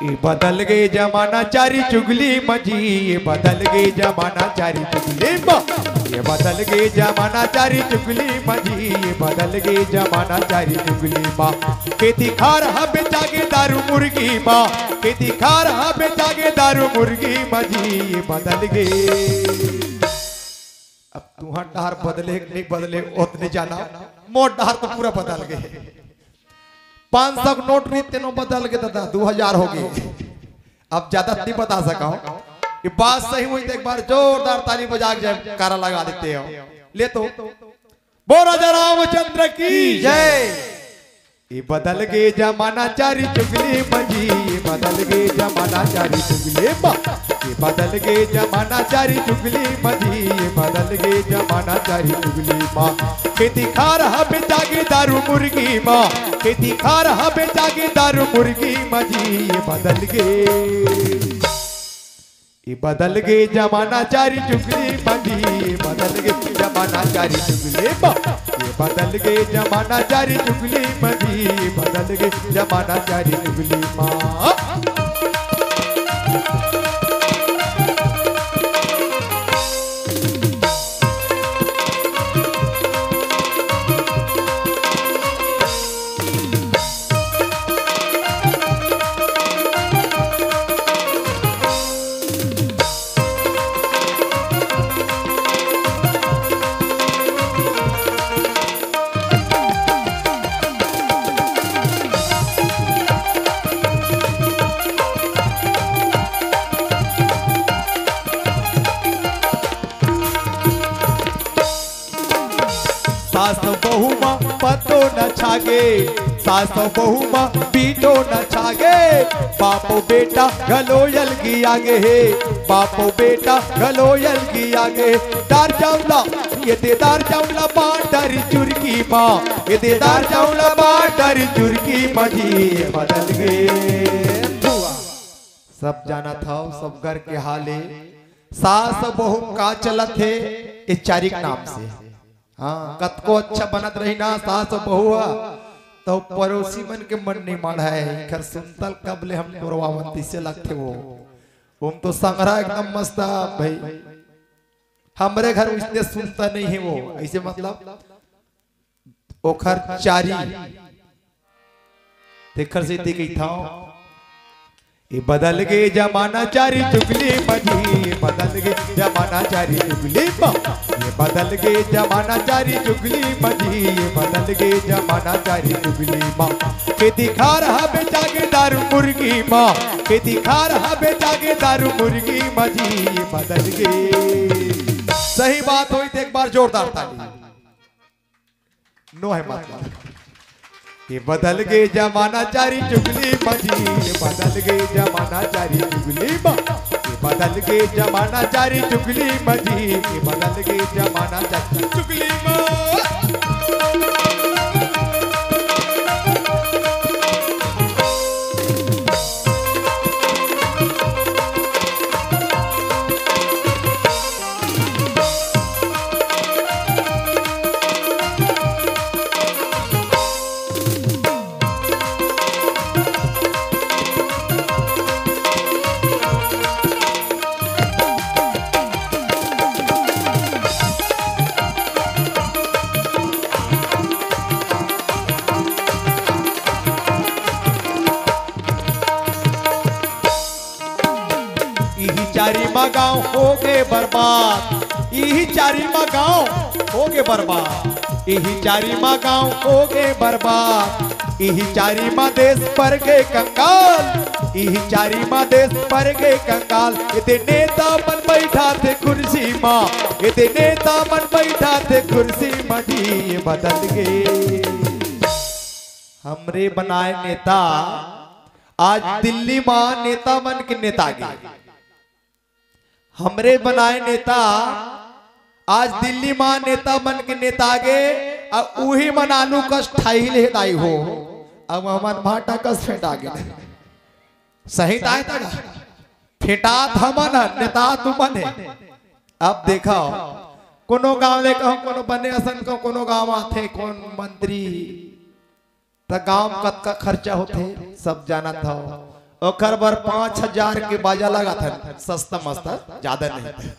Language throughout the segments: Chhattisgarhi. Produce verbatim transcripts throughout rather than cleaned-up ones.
ये बदल गे जमाना चारी चुगली म जी, ये बदल गे जमाना चारी चुगली म, ये बदल गे जमाना चारी चुगली म जी, ये बदल गे जमाना चारी चुगली म। खेती खार ह बेचागे दारू मुर्गी म, खेती खार ह बेचागे दारू मुर्गी म जी, ये बदल गे। अब तुहर डहर बदले कि नहीं बदले, ओतने जाना, मोर डहर तो पूरा बदल गे। पाँच सौ के नोट रहिस, तेनो बदल गे दादा, दू हजार हो गे। अब ज्यादा नहीं बता सका हूँ। ये बात सही हुई तो एक बार जोरदार ताली बजा के जयकारा लगा देते हो। ले तो, बोल राजा रामचंद्र की जय। ये बदल गे जमाना चारी चुगली म जी, ये बदल गे जमाना चारी चुगली म, ये बदल गे जमाना चारी चुगली म जी, ये बदल गे जमाना चारी चुगली म। खेती खार ह बेचागे दारू मुर्गी म, खेती खार ह बेचागे दारू मुर्गी म जी, ये बदल गे। ये बदल गे जमाना चारी चुगली म जी, ये बदल गे जमाना चारी चुगली म, ये बदल गे जमाना चारी चुगली म जी, ये बदल गे जमाना चारी चुगली म। सास बहू म पतो न छागे, सास बहू म पीटो न छागे। बापो बेटा घलो अलगी आगे हे, बापो बेटा घलो अलगी आगे। दार चावला, ये दे दार चावला बांटरी चुरकी माँ, ये दे दार चावला बांटरी चुरकी माँ जी, ये बदल गे। सब जानत हव, सब घर के हाल हे। सास बहू का चलत हे, ये चारिक नाम से। हाँ, कतको अच्छा बनत रही ना सास बहू ह, तो पड़ोसी मन के मन नहीं माढ़य, इखर सुनता ल कब ले हम टोरवावन, तइसे लगथे वो। ओम तो संघरा एकदम मस्त हे भाई, हमरे घर उसने सुनता नहीं हे वो, अइसे मतलब ओखर चारी। तेखर सेती कहिथंव, ये बदल गे जमाना चारी चुगली माँ जी, ये बदल गे जमाना चारी चुगली माँ, ये बदल गे जमाना चारी चुगली माँ जी, ये बदल गे जमाना चारी चुगली माँ। खेती खार ह बेचागे दारू मुर्गी माँ, खेती खार ह बेचागे दारू मुर्गी माँ जी, ये बदल गे। सही बात होई तो एक बार जोरदार ताली। नो हे मतलब। ये बदल गे जमाना चारी चुगली माँ जी, ये बदल गे जमाना चारी चुगली माँ, ये बदल गे जमाना चारी चुगली माँ जी, ये बदल गे जमाना चारी चुगली माँ। इही चारी मा गांव होगे बर्बाद, इही चारी मा गांव होगे बर्बाद, इही चारी मा गांव होगे बर्बाद, इही चारी मा देश परगे कंगाल, इही चारी मा देश परगे कंगाल। एदे नेता मन बइठाथे कुर्सी मा, एदे नेता मन बइठाथे कुर्सी मा, जी बदल गे। हमरे बनाए नेता आज दिल्ली मा नेता मन के नेता गे। हमरे बनाए नेता आज दिल्ली मा नेता मन के नेता गे, अउ उही मन आलू कस ठाही ले दाई हो, अउ हमन भाटा कस फेंटा गे। सही ताय तक फेंटात हमन हन, नेता तुमन हे। अब देखव, कोनो गांव ले कहूं, कोनो बने असन कहूं, कोनो गांव आथे, कोन मंत्री, त गांव म कतका खर्चा होथे, सब जानत हव। ओकर बर पाँच हजार के बाजा लगाथन, सस्ता मस्ता, ज्यादा नहीं।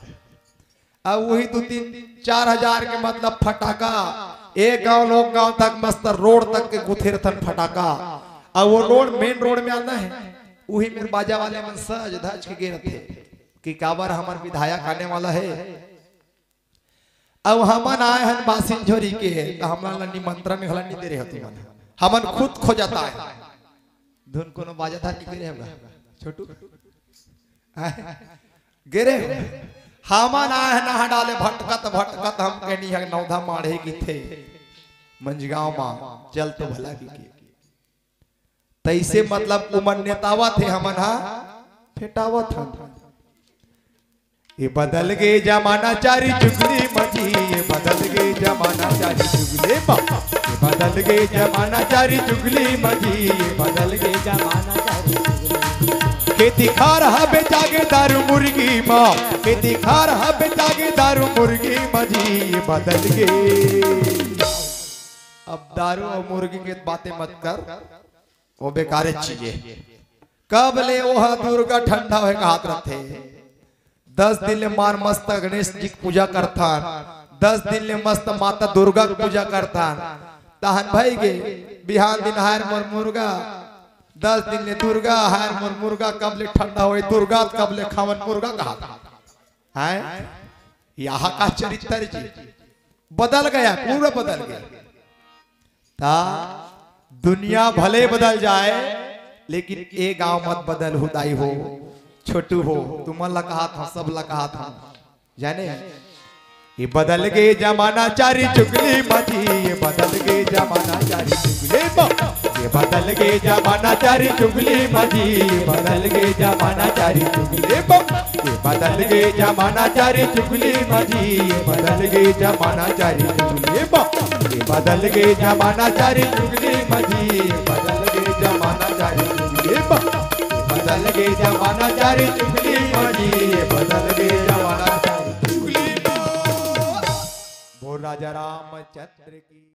अब वही दो तीन चार हजार के मतलब फटाका, एक गांव लोग गांव तक मस्त रोड तक के गुथेरथन फटाका। अब वो रोड, मेन रोड में आना है, वही मेर बाजा वाले मन सज धज के गे रथे कि काबर हमर विधायक आने वाला है। अब हमन आए हन बासिंझोरी के, तो हमन ला निमंत्रण घला नहीं दे रहे हो तुमन, हमन खुद खोजत आए। धुन कोनो बाजत है कि गे रहे होगा छोटू? गे रहे हो? हमन आए हन नहा डाले भटकत भटकत, हम कहनी है नौधा माढ़े की थे मंझगांव मा, चल तो भला की के। तैसे मतलब उमन नेतावत हे, हमन हा फेटावत हन। ये बदल गे जमाना चारी चुगली मजी, ये बदल गे जमाना चारी चुगली बा। ये बदल गे जमाना चारी चुगली मजी, ये बदल गे जमाना चारी चुगली। खेती खार हा बेचागे दारू मुर्गी मा, खेती खार हा बेचागे दारू मुर्गी मजी, ये बदल गे। अब दारू और मुर्गी के बातें मत कर, वो बेकार चीज है। कब ले वो हा दुर्गा ठंडा होए का हाथ रथे। दस दिन ले मार मस्त गणेश जी की पूजा करथन, दस दिन ले मस्त माता दुर्गा की पूजा करथन। तहन भाई गे बिहान दिन हार मोर मुर्गा, दस दिन ले दुर्गा, हार मोर मुर्गा, कब ले ठंडा होए दुर्गा, कब ले खावन मुर्गा कहा था। हैं? यहाँ का चरित्र जी बदल गया, पूरा बदल गया। ता दुनिया भले बदल जाए, लेकिन ए गांव मत बदल हो दाई हो, छोटू हो, तुमन ला कहा था, सब ला कहा था, जाने? ये बदल गे जमाना चारी चुगली मजी, ये बदल गे जमाना चारी चुगली मा। ये बदल गे जमाना चारी चुगली मजी, ये बदल गे जमाना चारी चुगली मा। ये बदल गे जमाना चारी चुगली मजी, ये बदल गे जमाना चारी चुगली मा। ये बदल गे जमाना चारी चुगली मजी, ये बदल गे जमाना चारी चुगली मा। ये बदल गे जमाना चारी चुगली मजी, ये बदल गे जमाना चारी चुगली मा। बोल राजा रामचंद्र की।